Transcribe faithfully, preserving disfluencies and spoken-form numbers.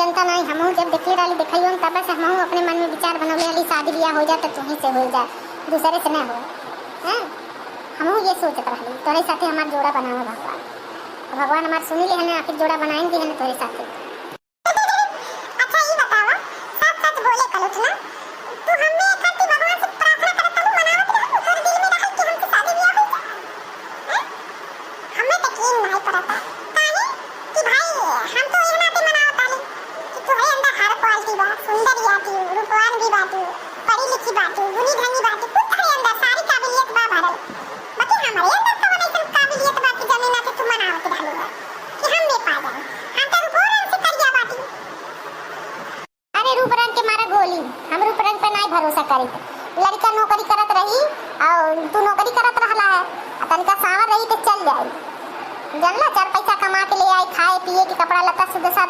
जनता नहीं, हमहू जब देखले रहली देखइयो में, तब से हमहू अपने मन में विचार बनौले रहली, शादी बियाह हो जाए तो तुही से हो जाए, दूसरे से ना हो। हैं? हमहू ये सोचत रहली, तोरे साथे हमार जोड़ा बनावा भगवान। भगवान हमार सुनी ले हने, आखिर जोड़ा बनाइन दिहने तोरे साथे। अच्छा, ई बतावा, सच सच बोले कलुठना, तू हमें एक खातिर भगवान से प्रार्थना करत रहू, मनावत रहू, तोर दिल में रहल कि हमसे शादी बियाह हो जाए? हैं? हमें तो यकीन नहीं पड़ता। काहे कि भाई, हम तो ये नाते मनावत ताली कि तोहरे अंदर हर quality बा, सुंदर या तू, रूपवान भी बा तू, पढ़ी लिखी बा तू, गुनी धनी बा तू, कुल तोहरे अंदर सारी काबिलियत बा भरल। बाकी हमरे अंदर कवन ऐसन काबिलियत बा कि जमीना के तू मनावत रहलू है कि हम भी पा जाए? हम तो रूपो रंग से करिया बाटी। अरे रूप रंग के मारा गोली, हम रूप रंग पे नाई भरोसा करित। लड़का नौकरी करत रही और तू नौकरी करत रहला है, आ तनिका सांवर रही तो चल जाई। जानला, चार पैसा कमा के ले आई, खाए पिए के कपड़ा लत्ता सुध साध